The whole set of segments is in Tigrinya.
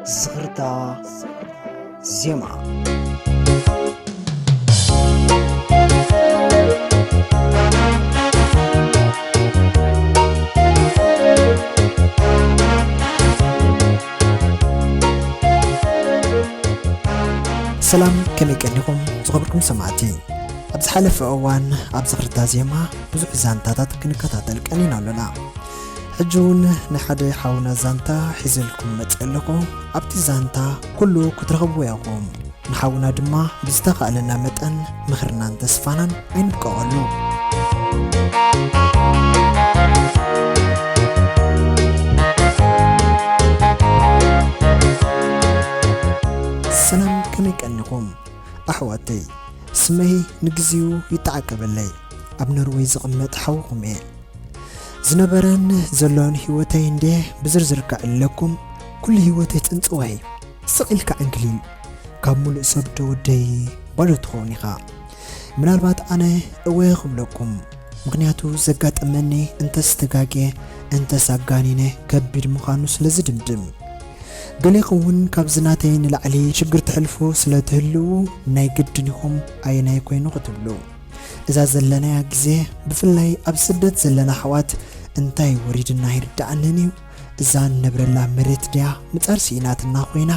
ዝኽርታ ዜማ። ሰላም፣ ከመይ ቀኒኹም ዝኸበርኩም ሰማዕቲ? ኣብ ዝሓለፈ እዋን ኣብ ዝኽርታ ዜማ ብዙሕ ዛንታታት ክንከታተል ቀኒና ኣሎና። ሕጂ እውን ንሓደ ሓውና ዛንታ ሒዘልኩም መጽእ ኣለኹ። ኣብቲ ዛንታ ኩሉ ክትረኽብዎ ኢኹም። ንሓውና ድማ ብዝተኻእለና መጠን ምኽርናን ተስፋናን ኣይንብቀቐሉ። ሰላም፣ ከመይ ቀኒኹም ኣሕዋተይ? ስመይ ንግዚኡ ይተዓቀበለይ። ኣብ ኖርወይ ዝቕመጥ ሓውኹም እየ። ዝነበረን ዘሎን ህይወተይ እንዴ ብዝርዝር ከዕልለኩም፣ ኩሉ ህይወተይ ጽንጽዋይ ስቕ ኢልካ ዕንክሊል። ካብ ሙሉእ ሰብ ዶ ወደይ ባዶ ትኸውን ኢኻ። ምናልባት ኣነ እወ ክብለኩም፣ ምኽንያቱ ዘጋጠመኒ እንተስ ተጋግየ እንተስ ኣጋኒነ ከቢድ ምዃኑ ስለ ዝድምድም። ገሌኹም እውን ካብዚ ናተይ ንላዕሊ ሽግር ተሕልፉ ስለ ትህልዉ ናይ ግድን ኢኹም ኣየናይ ኮይኑ ክትብሉ። እዛ ዘለናያ ግዜ ብፍላይ ኣብ ስደት ዘለና ኣሕዋት እንታይ ወሪድና ኣይርድኣንን እዩ። እዛ ንነብረላ መሬት ድያ ምጻር ስኢናትና ኮይና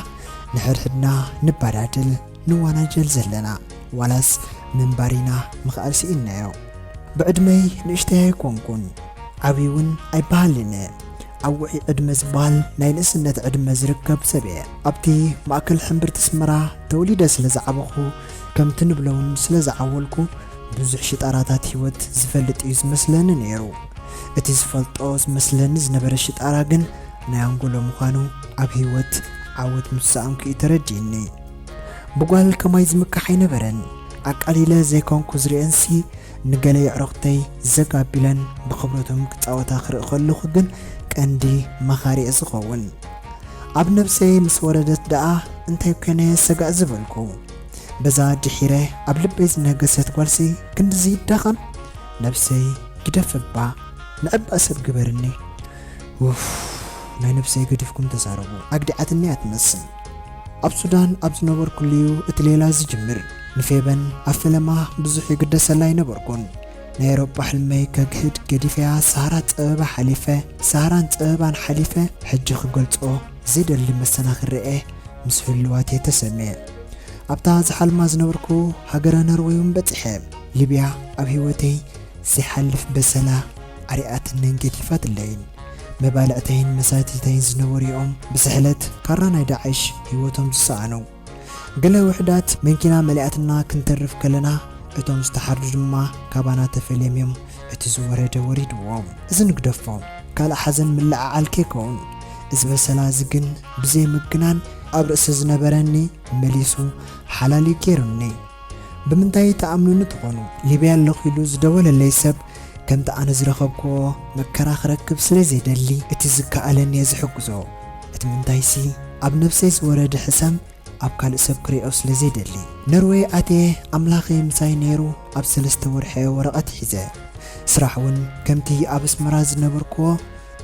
ንሕድሕድና ንባዳድል ንዋናጀል ዘለና ዋላስ ምንባር ኢና ምኽኣል ስኢንናዮ። ብዕድመይ ንእሽተይ ኣይኮንኩን፣ ዓብዪ እውን ኣይበሃልን እየ። ኣብ ውዑይ ዕድመ ዝበሃል ናይ ንእስነት ዕድመ ዝርከብ ሰብ እየ። ኣብቲ ማእከል ሕምብርቲ ኣስመራ ተወሊደ ስለ ዝዓበኹ፣ ከምቲ ንብሎ እውን ስለ ዝዓወልኩ፣ ብዙሕ ሽጣራታት ህይወት ዝፈልጥ እዩ ዝመስለኒ ነይሩ። እቲ ዝፈልጦ ዝመስለኒ ዝነበረ ሽጣራ ግን ናይ ኣንጎሎ ምዃኑ ኣብ ህይወት ዓወት ምስ ሰኣንኩ እዩ ተረዲእኒ። ብጓል ከማይ ዝምካሕ ኣይነበረን። ኣቃሊለ ዘይኮንኩ ዝርእየንሲ፣ ንገለ የዕሩኽተይ ዘግ ኣቢለን ብኽብረቶም ክጻወታ ክርኢ ከለኹ ግን ቀንዲ መኻሪ'የ ዝኸውን። ኣብ ነብሰይ ምስ ወረደት ደኣ እንታይ ኮነ ሰጋእ ዝበልኩ። በዛ ድሒረ ኣብ ልበይ ዝነገሰት ጓልሲ ክንድዚ ይዳኸም? ነብሰይ ግደፍ እባ፣ ንዕባ ሰብ ግበርኒ። ኡፍ፣ ናይ ነብሰይ ገዲፍኩም ተዛረቡ። ኣግዲዓትኒ እያ ትመስል። ኣብ ሱዳን ኣብ ዝነበርኩሉ'ዩ እቲ ሌላ ዝጅምር። ንፌበን ኣብ ፈለማ ብዙሕ ይግደሰላ ኣይነበርኩን። ናይ ኤውሮጳ ሕልመይ ከግህድ ገዲፈያ ሰሃራ ጸበባ ሓሊፈ፣ ሰሃራን ጸበባን ሓሊፈ፣ ሕጂ ክገልጾ ዘይደሊ መሰናኽል ርኤ ምስ ህልዋት እየ ተሰምየ። ኣብታ ዝሓልማ ዝነበርኩ ሃገረ ኖርወይ እውን በጺሐ። ሊብያ ኣብ ህይወተይ ዘይሓልፍ በሰላ ኣርኣያትንን ገዲፋትለይን። መባልዕተይን መሳትይተይን ዝነበሩ እዮም ብስሕለት ካራ ናይ ዳዕሽ ህይወቶም ዝሰኣኑ። ገለ ውሑዳት መንኪና መሊኣትና ክንተርፍ ከለና፣ እቶም ዝተሓርዱ ድማ ካባና ተፈልዮም እዮም እቲ ዝወረደ ወሪድዎም። እዚ ንግደፎ፣ ካልእ ሓዘን ምልዕዓል ከይከውን። እዚ በሰላ እዚ ግን ብዘይ ምግናን ኣብ ርእሲ ዝነበረኒ መሊሱ ሓላል እዩ ገይሩኒ። ብምንታይ ትኣምኑኒ ትኾኑ? ሊብያ ኣለኹ ኢሉ ዝደወለለይ ሰብ ከምቲ ኣነ ዝረኸብክዎ መከራ ክረክብ ስለ ዘይደሊ፣ እቲ ዝከኣለኒ እየ ዝሕግዞ። እቲ ምንታይሲ፣ ኣብ ነብሰይ ዝወረደ ሕሰም ኣብ ካልእ ሰብ ክርእዮ ስለ ዘይደሊ። ኖርወይ ኣትየ ኣምላኸይ ምሳይ ነይሩ ኣብ ሰለስተ ወርሒ ወረቐት ሒዘ። ስራሕ እውን ከምቲ ኣብ ኣስመራ ዝነበርክዎ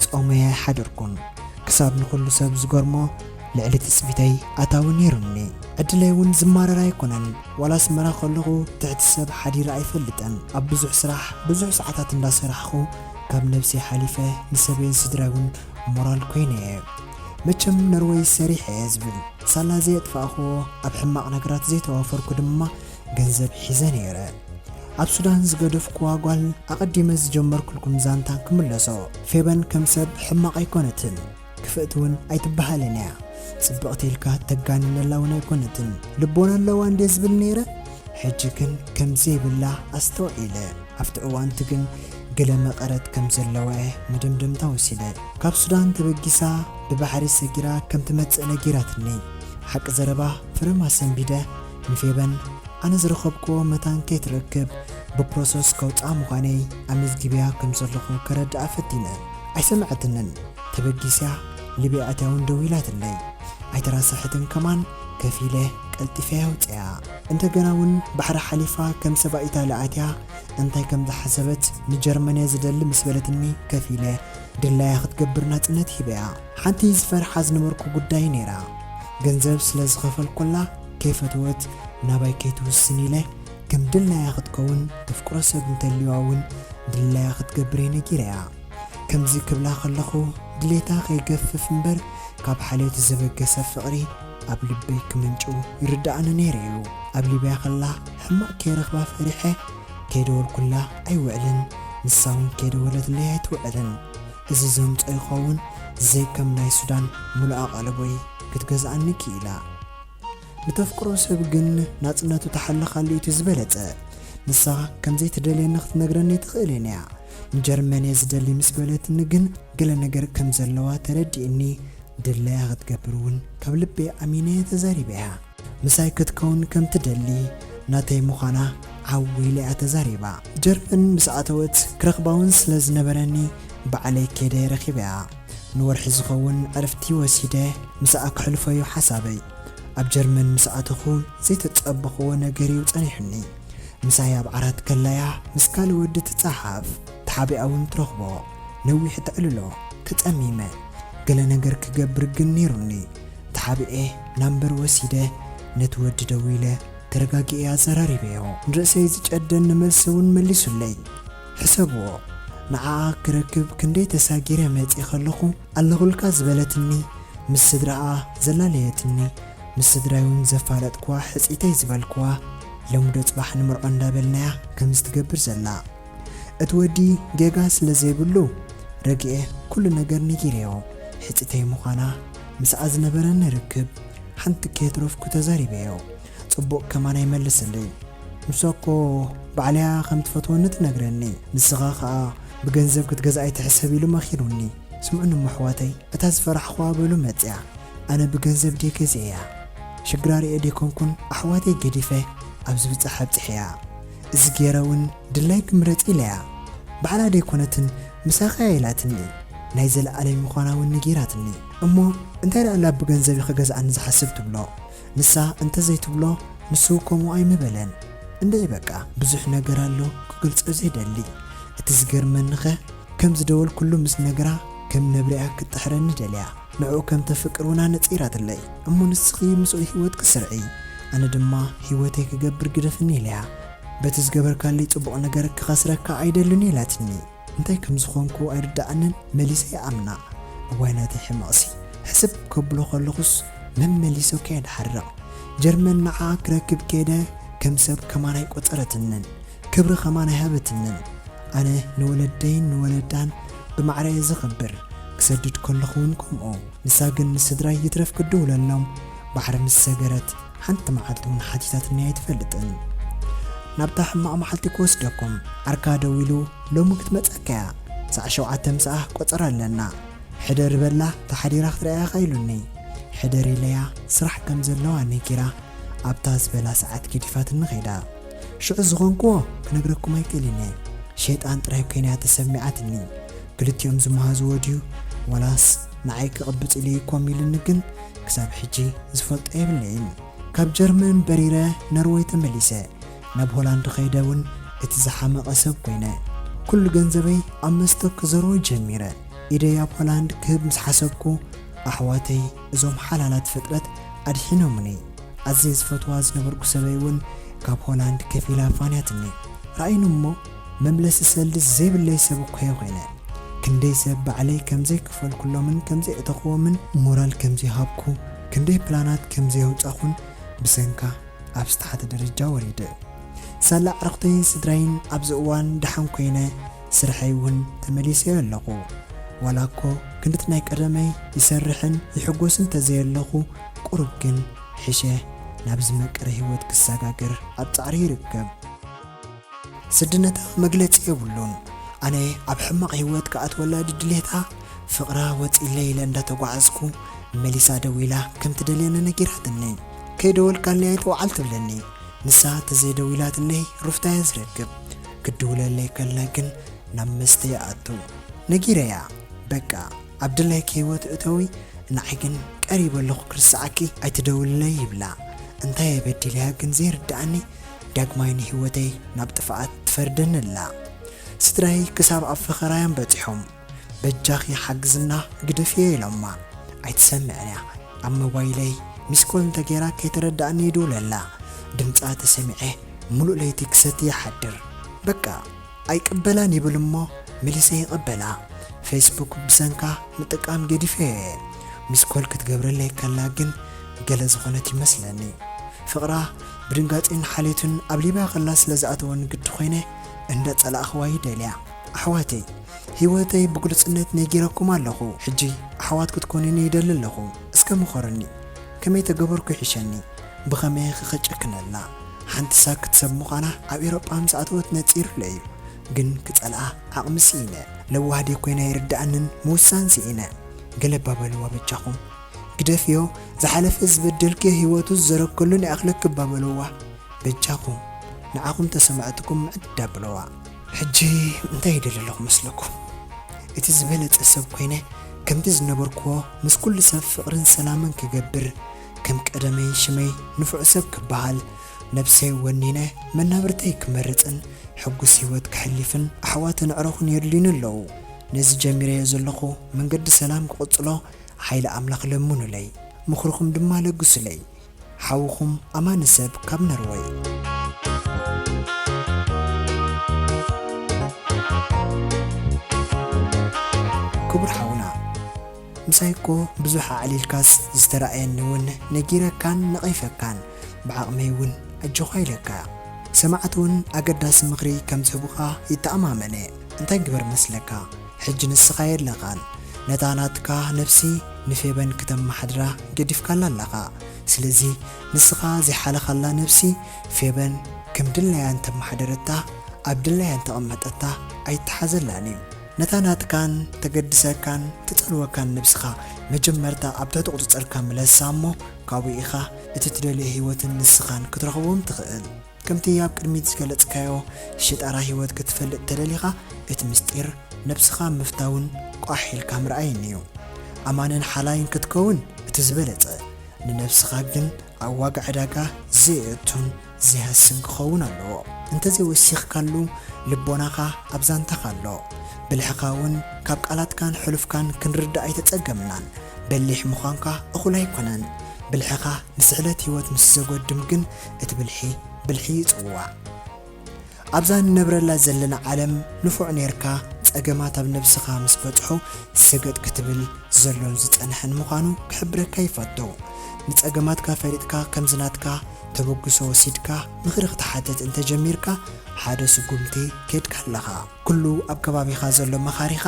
ጾመይ ኣይሓደርኩን። ክሳብ ንኹሉ ሰብ ዝገርሞ ልዕሊ ትጽቢተይ ኣታዊ ነይሩኒ። ዕድለይ እውን ዝማረር ኣይኮነን። ዋላ ኣስመራ ከለኹ ትሕቲ ሰብ ሓዲረ ኣይፈልጥን። ኣብ ብዙሕ ስራሕ ብዙሕ ሰዓታት እንዳሰራሕኹ ካብ ነብሰይ ሓሊፈ ንሰበይን ስድራይ እውን ሞራል ኮይነ እየ። መቸም ኖርወይ ሰሪሐ እየ ዝብል ሳላ ዘየጥፋእኽዎ፣ ኣብ ሕማቕ ነገራት ዘይተዋፈርኩ ድማ ገንዘብ ሒዘ ነይረ። ኣብ ሱዳን ዝገደፍክዋ ጓል ኣቐዲመ ዝጀመርኩልኩም ዛንታ ክምለሶ። ፌበን ከም ሰብ ሕማቕ ኣይኮነትን፣ ክፍእቲ እውን ኣይትበሃልን እያ። ጽብቕቲ ኢልካ ተጋንነላ እውን ኣይኮነትን። ልቦና ኣለዋ እንድየ ዝብል ነይረ፣ ሕጂ ግን ከም ዘይብላ ኣስተውዒለ። ኣብቲ እዋንቲ ግን ገለ መቐረት ከም ዘለዋ እየ መደምደምታ ወሲደ። ካብ ሱዳን ተበጊሳ ብባሕሪ ሰጊራ ከም ትመጽእ ነጊራትኒ። ሓቂ ዘረባ ፍርም ኣሰንቢደ ንፌበን ኣነ ዝረኸብክዎ መታን ከይትረክብ ብፕሮሰስ ከውጽኣ ምዃነይ ኣመዝጊበያ ከም ዘለኹ ከረድኣ ፈቲነ። ኣይሰምዐትንን። ተበጊስያ ሊብያ ኣትያ እውን ደዊላትለይ። ኣይተራስሐትን ከማን ከፊለ ቀልጢፈያ ኣውጽኣያ። እንተገና እውን ባሕሪ ሓሊፋ ከም ሰባኢታ ለኣትያ እንታይ ከም ዝሓሰበት ንጀርመን እየ ዝደሊ ምስ በለትኒ ከፊለ ድላያ ክትገብር ናጽነት ሂበያ። ሓንቲ ዝፈርሓ ዝነበርኩ ጉዳይ ነይራ። ገንዘብ ስለ ዝኸፈልኩላ ከይፈተወት ናባይ ከይትውስን ኢለ፣ ከም ድላያ ክትከውን ተፍቅሮ ሰብ እንተልዩዋ እውን ድላያ ክትገብር እየ ነጊረያ። ከምዚ ክብላ ከለኹ ድሌታ ከይገፍፍ እምበር ካብ ሓልዮት ዘበገሰ ፍቕሪ ኣብ ልበይ ክምንጩ ይርድኣኒ ነይሩ እዩ። ኣብ ሊብያ ከላ ሕማቕ ከይረኽባ ፈሪሐ ከይደወልኩላ ኣይውዕልን፣ ንሳ እውን ከይደወለትለይ ኣይትውዕልን። እዚ ዘምጾ ይኸውን ዘይከም ናይ ሱዳን ሙሉኣ ቀለቦይ ክትገዝኣኒ ክኢላ። ንተፍቅሮ ሰብ ግን ናጽነቱ ተሓልኻሉ እቲ ዝበለጸ። ንሳ ከም ዘይትደልየኒ ክትነግረኒ ኣይትኽእልን እያ። ንጀርመን እየ ዝደሊ ምስ በለትኒ ግን ገለ ነገር ከም ዘለዋ ተረዲእኒ ድለያ ክትገብር እውን ካብ ልበይ ኣሚነ እየ ተዛሪበያ። ምሳይ ክትከውን ከም ትደሊ ናተይ ምዃና ዓው ኢለ እያ ተዛሪባ። ጀርመን ምስ ኣተወት ክረኽባ እውን ስለ ዝነበረኒ ባዕለይ ከይደ ረኺበያ። ንወርሒ ዝኸውን ዕርፍቲ ወሲደ ምስኣ ክሕልፎዩ ሓሳበይ። ኣብ ጀርመን ምስ ኣተኹ ዘይተጸበኽዎ ነገር እዩ ጸኒሑኒ። ምሳይ ኣብ ዓራት ከላያ ምስ ካልእ ወዲ ትጻሓፍ፣ ተሓቢኣ እውን ትረኽቦ። ነዊሕ ተዕልሎ ተጸሚመ። ገለ ነገር ክገብር ግን ነይሩኒ። ተሓቢኤ ናምበር ወሲደ ነቲ ወዲ ደዊለ ተረጋጊኤ ኣዘራሪበዮ። ንርእሰይ ዝጨደኒ መልሲ እውን መሊሱለይ። ሕሰብዎ፣ ንዓኣ ክረክብ ክንደይ ተሳጊረ መጺእ ከለኹ ኣለኹልካ ዝበለትኒ፣ ምስ ስድራኣ ዘላለየትኒ፣ ምስ ስድራይ እውን ዘፋለጥኩዋ ሕጺተይ ዝበልኩዋ፣ ሎሚ ዶ ጽባሕ ንምርዖ እንዳበልናያ ከምዚ ትገብር ዘላ። እቲ ወዲ ጌጋ ስለ ዘይብሉ ረጊኤ ኩሉ ነገር ነጊረዮ። ሕጺተይ ምዃና ምስኣ ዝነበረኒ ርክብ ሓንቲ ከየትረፍኩ ተዛሪበዮ። ጽቡቕ ከማን ኣይመልስለይ። ንሳ እኮ ባዕለያ ከም ትፈትወኒ ትነግረኒ። ንስኻ ኸኣ ብገንዘብ ክትገዝኣይ ትሕሰብ ኢሉ መኺሩኒ። ስምዑኒ እሞ ኣሕዋተይ፣ እታ ዝፈራሕኹዋ በሉ መጽያ። ኣነ ብገንዘብ ድየ ገዚኤያ? ሽግራ ርእየ ደይኮንኩን ኣሕዋተይ ገዲፈ ኣብዚ ብጻሕ ኣብጺሐያ። እዚ ገይረ እውን ድላይ ክምረጽ ኢለያ። ባዕላ ደይኮነትን ምሳኻ እያ ኢላትኒ። ናይ ዘለኣለይ ምዃና እውን ነጊራትኒ። እሞ እንታይ ደኣ ኣላ ብገንዘብ ክገዝኣኒ ዝሓስብ ትብሎ? ንሳ እንተዘይትብሎ ንሱ ከምኡ ኣይምበለን። እንድዒ በቃ ብዙሕ ነገር ኣሎ ክገልጾ ዘይደሊ። እቲ ዝገርመኒኸ ከም ዝደወልኩሉ ምስ ነግራ ከም ነብሪኣ ክትጥሕረኒ ደልያ። ንዕኡ ከም ተፍቅር እውን ኣነጺራትለይ። እሞ ንስኺ ምስኡ ህይወት ክስርዒ፣ ኣነ ድማ ህይወተይ ክገብር ግደፍኒ ኢለያ። በቲ ዝገበርካለይ ጽቡቕ ነገር ክኸስረካ ኣይደልን ኢላትኒ። እንታይ ከም ዝኾንኩ ኣይርድኣንን፣ መሊሰ ይኣምና። እዋይ ናተይ ሕመቕሲ፣ ሕስብ ከብሎ ከለኹስ መመሊሶ ከየድሓርቕ። ጀርመን ንዓ ክረክብ ከይደ ከም ሰብ ከማን ኣይቆጸረትንን፣ ክብሪ ከማን ኣይሃበትንን። ኣነ ንወለደይን ንወለዳን ብማዕረ እየ ዘኽብር፣ ክሰድድ ከለኹ እውን ከምኡ። ንሳ ግን ንስድራይ ይትረፍ ክድውለሎም ባሕሪ ምስ ሰገረት ሓንቲ መዓልቲ እውን ሓቲታትኒ ኣይትፈልጥን። ናብታ ሕማቕ መዓልቲ ክወስደኩም ዓርካ ደዊሉ ሎሚ ክትመጸካ እያ፣ ሳዕ ሸውዓተ ምሳኣ ቆጸራ ኣለና፣ ሕደሪ በላ ተሓዲራ ክትረኣያኻ ኢሉኒ። ሕደሪ ኢለያ ስራሕ ከም ዘለዋ ነጊራ ኣብታ ዝበላ ሰዓት ገዲፋትኒ ኸይዳ። ሽዑ ዝኾንክዎ ክነግረኩም ኣይክእልን እየ። ሸይጣን ጥራይ ኮይና ተሰሚዓትኒ። ክልቲኦም ዝመሃዝዎ ድዩ ዋላስ ንዓይ ክቕብጽ ኢሉ እዩ ኮም ኢሉኒ ግን ክሳብ ሕጂ ዝፈልጦ የብለይን። ካብ ጀርመን በሪረ ነርወይ ተመሊሰ። ናብ ሆላንድ ኸይደ እውን እቲ ዝሓመቐ ሰብ ኮይነ። ኩሉ ገንዘበይ ኣብ መስተ ክዘርዎ ጀሚረ። ኢደይ ኣብ ሆላንድ ክህብ ምስ ሓሰብኩ ኣሕዋተይ እዞም ሓላላት ፍጥረት ኣድሒኖምኒ። ኣዝየ ዝፈትዋ ዝነበርኩ ሰበይ እውን ካብ ሆላንድ ከፊላ ፋንያትኒ። ረኣይኒ እሞ መምለሲ ሰልዲ ዘይብለይ ሰብ እኮ እየ ኮይነ። ክንደይ ሰብ ባዕለይ ከም ዘይከፈልኩሎምን ከም ዘየእተኽዎምን ሞራል ከም ዘይሃብኩ፣ ክንደይ ፕላናት ከም ዘየውጻኹን ብሰንካ ኣብ ዝተሓተ ደረጃ ወሪደ። ሳላ ኣዕሩኽተይን ስድራይን ኣብዚ እዋን ደሓን ኮይነ ስርሐይ እውን ተመሊሰዮ ኣለኹ። ዋላ እኮ ክንድቲ ናይ ቀደመይ ይሰርሕን ይሕጎስን ተዘየለኹ፣ ቁሩብ ግን ሕሸ ናብ ዝመቀረ ህይወት ክሰጋገር ኣብ ጻዕሪ ይርከብ። ስድነታ መግለጺ የብሉን። ኣነ ኣብ ሕማቕ ህይወት ክኣትወላ ድድሌታ ፍቕራ ወጺለይ ኢለ እንዳተጓዓዝኩ መሊሳ ደዊላ ከም ትደልየኒ ነጊራትኒ። ከይደወልካለይ ኣይትውዓል ትብለኒ። ንሳ ተዘይደዊላትለይ ሩፍታ እየ ዝረክብ። ክትድውለለይ ከላ ግን ናብ መስተ ይኣቱ። ነጊረያ፣ በቃ ኣብ ድላይኪ ህይወት እተዊ፣ ንዓይ ግን ቀሪበ ኣለኹ ክርስዓኪ ኣይትደውልለይ ይብላ። እንታይ እየ በዲለያ ግን ዘይርድኣኒ፣ ዳግማይ ንህይወተይ ናብ ጥፍኣት ትፈርደኒ ኣላ። ስድራይ ክሳብ ኣብ ፈኸራዮም በጺሖም፣ በጃኺ ሓግዝና ግደፍዮ ኢሎማ። ኣይትሰምዕን እያ። ኣብ ሞባይለይ ሚስኮል እንተገይራ ከይተረድኣኒ ይድውለላ። ድምጻ ተሰሚዐ ሙሉእ ለይቲ ክሰቲ ይሓድር። በቃ ኣይቅበላን ይብል እሞ መሊሰ ይቕበላ። ፌስቡክ ብሰንካ ምጥቃም ገዲፈ እየ። ሚስኮል ክትገብረለይ ከላ ግን ገለ ዝኾነት ይመስለኒ። ፍቕራ ብድንጋጼን ሓልዮትን ኣብ ሊብያ ከላ ስለ ዝኣተወኒ ግዲ ኮይነ እንዳ ጸላእኽዋ ይደልያ። ኣሕዋተይ፣ ህይወተይ ብግሉጽነት ነጊረኩም ኣለኹ። ሕጂ ኣሕዋት ክትኮኑኒ ይደሊ ኣለኹ። እስከ ምኸሩኒ። ከመይ ተገበርኩ ይሕሸኒ? ብኸመይ ክኸጨክነላ? ሓንቲ ሳክት ሰብ ምዃና ኣብ ኤሮጳ ምስ ኣተወት ነጺሩለይ እዩ። ግን ክጸልኣ ዓቕሚ ስኢነ። ለዋህ ድየ ኮይነ ኣይርድኣንን ምውሳን ስኢነ። ገለ እባ በልዋ በጃኹም። ግደፍዮ፣ ዝሓለፈ ዝበደልክዮ ህይወቱ ዝዘረግከሉ ንኣኽለኪ እባ በልዋ። በጃኹም፣ ንዓኹም ተሰማዕትኩም ምዕድ ኣብልዋ። ሕጂ እንታይ ይደሊ ኣለኹ መስለኩም? እቲ ዝበለጸ ሰብ ኮይነ ከምቲ ዝነበርክዎ ምስ ኩሉ ሰብ ፍቕርን ሰላምን ክገብር፣ ከም ቀደመይ ሽመይ ንፉዕ ሰብ ክበሃል፣ ነብሰይ ወኒነ መናብርተይ ክመርጽን ሕጉስ ህይወት ከሕሊፍን ኣሕዋትን ኣዕሩኽን የድልዩኒ ኣለዉ። ነዚ ጀሚረዮ ዘለኹ መንገዲ ሰላም ክቕጽሎ ሓይሊ ኣምላኽ ለምኑለይ፣ ምኽርኹም ድማ ለግሱለይ። ሓውኹም ኣማኒ ሰብ ካብ ነርወይ። ክቡር ሓውና፣ ምሳይ እኮ ብዙሕ ኣዕሊልካስ ዝተራእየኒ እውን ነጊረካን ነቒፈካን፣ ብዓቕመይ እውን ኣጆኻ ኢለካ። ሰማዕቲ እውን ኣገዳሲ ምኽሪ ከም ዝህቡኻ ይተኣማመን እየ። እንታይ ግበር መስለካ? ሕጂ ንስኻ የለኻን። ነታ ናትካ ነብሲ ንፌበን ክተመሓድራ ገዲፍካላ ኣለኻ። ስለዚ ንስኻ ዘይሓለኻላ ነብሲ ፌበን ከም ድላያ እንተመሓደረታ፣ ኣብ ድላያ እንተቐመጠታ ኣይተሓዘላን እዩ። ነታ ናትካን ተገድሰካን ትጸልወካን ነብስኻ መጀመርታ ኣብ ትሕቲ ቁጽጽርካ ምለሳ እሞ ካብኡ ኢኻ እቲ ትደልዮ ህይወትን ንስኻን ክትረኽቦም ትኽእል። ከምቲ ኣብ ቅድሚት ዝገለጽካዮ ሽጣራ ህይወት ክትፈልጥ ተደሊኻ እቲ ምስጢር ነብስኻ ምፍታውን ቋሕ ኢልካ ምርኣይን እዩ። ኣማንን ሓላይን ክትከውን እቲ ዝበለጸ፣ ንነብስኻ ግን ኣብ ዋጋ ዕዳጋ ዘየእቱን ዘይሃስን ክኸውን ኣለዎ። እንተዘይወሲኽካሉ ልቦናኻ ኣብ ዛንታኻ ኣሎ። ብልሕኻ እውን ካብ ቃላትካን ሕሉፍካን ክንርዳእ ኣይተጸገምናን። በሊሕ ምዃንካ እኹል ኣይኮነን። ብልሕኻ ንስሕለት ህይወት ምስ ዘጎድም ግን እቲ ብልሒ ብልሒ ይጽዋዕ። ኣብዛ ንነብረላ ዘለና ዓለም ንፉዕ ኔርካ ጸገማት ኣብ ነብስኻ ምስ በጽሑ ሰገጥ ክትብል ዘሎን ዝጸንሐን ምዃኑ ክሕብረካ ይፈቱ። ንጸገማትካ ፈሊጥካ ከምዚ ናትካ ተበግሶ ወሲድካ ምኽሪ ክትሓትት እንተጀሚርካ ሓደ ስጉምቲ ኬድካ ኣለኻ። ኩሉ ኣብ ከባቢኻ ዘሎ መኻሪኻ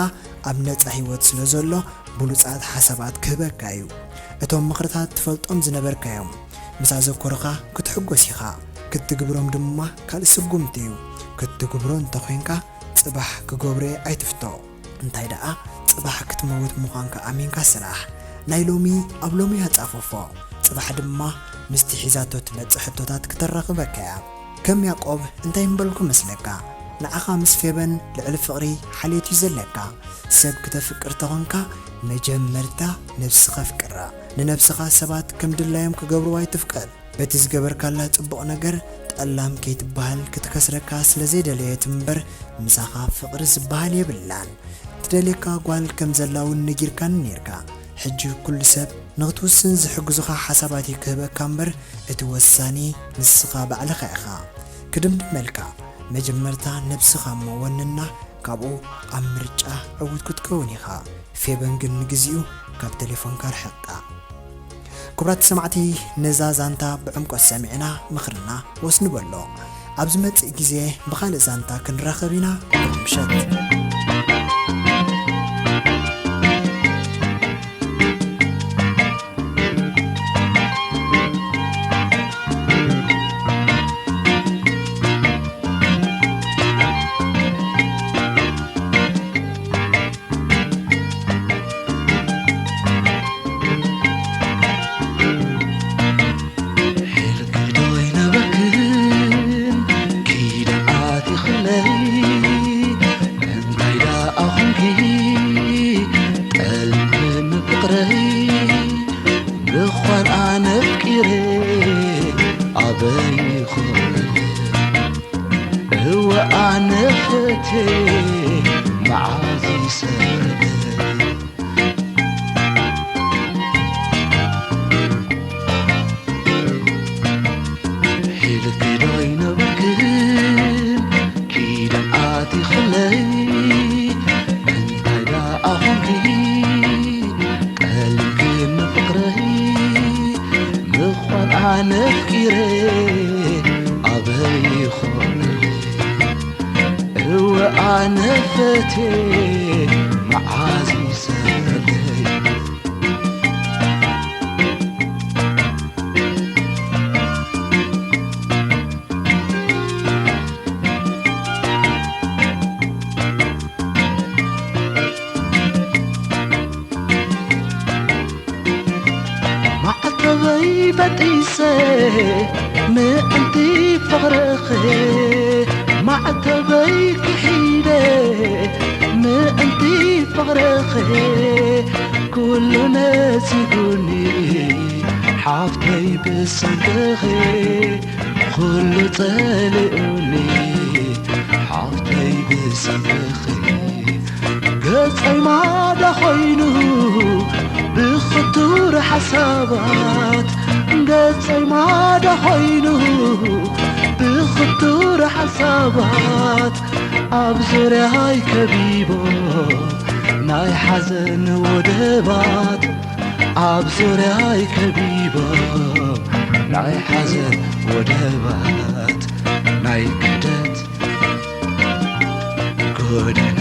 ኣብ ነጻ ህይወት ስለ ዘሎ ብሉጻት ሓሳባት ክህበካ እዩ። እቶም ምኽርታት ትፈልጦም ዝነበርካዮም ምስ ኣዘኮሩኻ ክትሕጎስ ኢኻ። ክትግብሮም ድማ ካልእ ስጉምቲ እዩ። ክትግብሮ እንተኾይንካ ጽባሕ ክገብሮ እየ ኣይትፍቶ። እንታይ ደኣ ጽባሕ ክትመውት ምዃንካ ኣሚንካ ስራሕ። ናይ ሎሚ ኣብ ሎሚ ኣጻፍፎ። ጽባሕ ድማ ምስቲ ሒዛቶ ትመጽእ ሕቶታት ክተራኽበካ እያ። ከም ያዕቆብ እንታይ ምበልኩ መስለካ? ንዓኻ ምስ ፌበን ልዕሊ ፍቕሪ ሓልዮት እዩ ዘለካ። ሰብ ክተፍቅር ተኾንካ መጀመርታ ነብስኻ ኣፍቅራ። ንነብስኻ ሰባት ከም ድላዮም ክገብርዋ ኣይትፍቀድ። በቲ ዝገበርካላ ጽቡቕ ነገር ጠላም ከይትበሃል ክትከስረካ ስለ ዘይደለየት እምበር ምሳኻ ፍቕሪ ዝበሃል የብላን። ትደልየካ ጓል ከም ዘላ እውን ነጊርካኒ ኔርካ። ሕጂ ኩሉ ሰብ ንኽትውስን ዝሕግዙኻ ሓሳባት እዩ ክህበካ እምበር እቲ ወሳኒ ንስኻ ባዕልኻ ኢኻ። ክድምድመልካ፣ መጀመርታ ነብስኻ እሞ ወንና፣ ካብኡ ኣብ ምርጫ ዕዉት ክትከውን ኢኻ። ፌበን ግን ንግዚኡ ካብ ቴሌፎንካ ርሕቃ። ክቡራት ሰማዕቲ፣ ነዛ ዛንታ ብዕምቆት ሰሚዕና ምኽርና ወስ ንበሎ። ኣብ ዝመጽእ ግዜ ብኻልእ ዛንታ ክንራኸብ ኢና። ብሩኽ ምሸት። ሕልክ ዶ ይነበርክን ኪዳን ኣቲኽለይ? እንታይ ደኣ ኾንኪ ጠልሚ ምፍቕረይ? ብዃን ኣነፍቂረ ኣበይ ይኾን? እወ ኣነ ፈትየ መዓዝ ይሰለይ? ኣነፍቂረ ኣበይ ይኾን? እወ ኣነፈቴ መዓዝ ይሰለይ? ማዕተበይ በጢሰ ምእንቲ ፍቕርኺ፣ ማዕተበይ ክሒደ ምእንቲ ፍቕርኺ፣ ኩሉ ነጺጉኒ ሓፍተይ ብሰንክኺ፣ ኩሉ ጸሊኡኒ ሓፍተይ ብሰንክኺ። ገጸይ ማዳ ኾይኑ ብኽቱር ሓሳባት፣ ገጸይ ማዳ ኾይኑ ብኽቱር ሓሳባት፣ ኣብ ዙርያይ ከቢቦም ናይ ሓዘን ወደባት፣ ኣብ ዙርያይ ከቢቦም ናይ ሓዘን ወደባት፣ ናይ ክሕደት ጎደና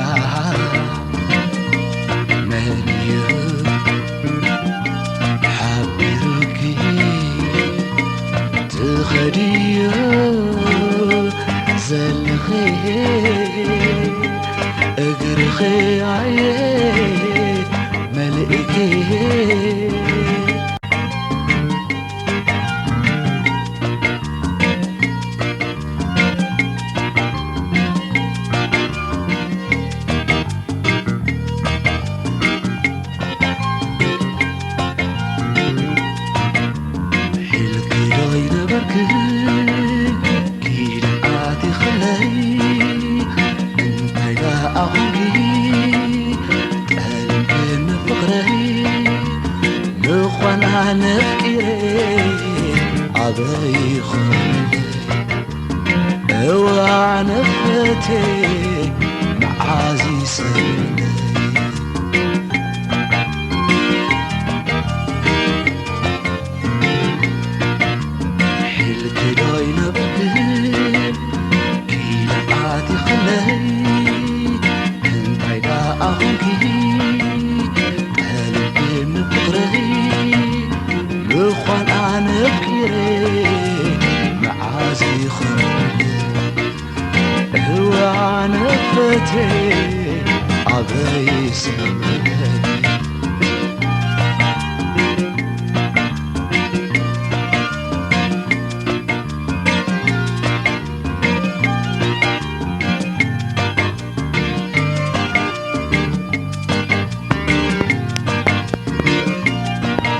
መን እዩ ሓቢሩኪ ትኸድዮ ዘለኺ? እግርኺ ኣየ መልእኪ። ሒልኪ ዶ ይነበርኪ ኪዳን ኣቲኽለይ? እንታይ ደኣ ኾንኪ ጠሊምክኒ ፍቕረይ? ምዃን ኣነፍቂረ ኣበይ ይኾን? እዋን ፈቴ መዓዝ ይሰለይ? ሒልኪ ዶ ይነበርኪ ኪዳን ኣቲኽለይ? እንታይ ደኣ ኾንኪ ጠሊምክኒ ፍቕረይ? ምዃን ኣነፍቂረ መዓዝ ይኾን? እዋን ፈቴ ኣበይ ሰለይ?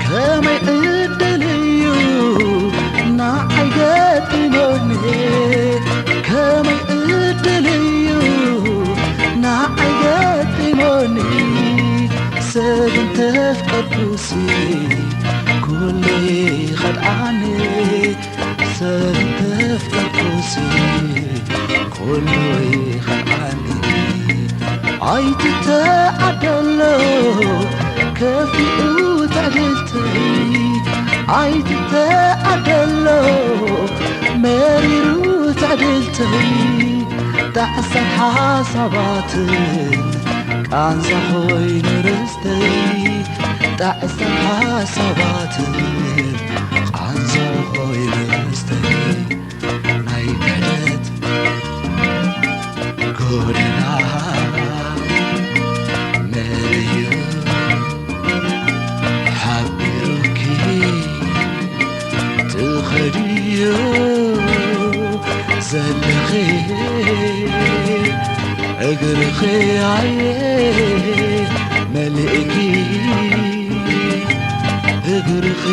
ከመይ ዕድል እዩ ንዓይ ገጢሙኒ፣ ከመይ ዕድል እዩ ንዓይ ገጢሙኒ፣ ሰብ እንተፍቀርኩሲ ኩሉ ይኸድዓኒ፣ ሰብ እንተፍቀርኩሲ ኩሉ ይኸድዓኒ። ኣይትተዓደሎ ከፊኡ ትዕድልተይ፣ ኣይትተዓደሎ መሪሩ ትዕድልተይ። ጣዕሳን ሓሳባትን ቃንዛ ኮይኑ ርስተይ፣ ጣዕሳን ሓሳባትን ቃንዛ ኮይኑ ርስተይ። ናይ ክሕደት ጎደና መን እዩ ሓቢሩኪ ትኸድዮ ዘለኺ? እግርኺ ኣየ መልእኪ እግርኺ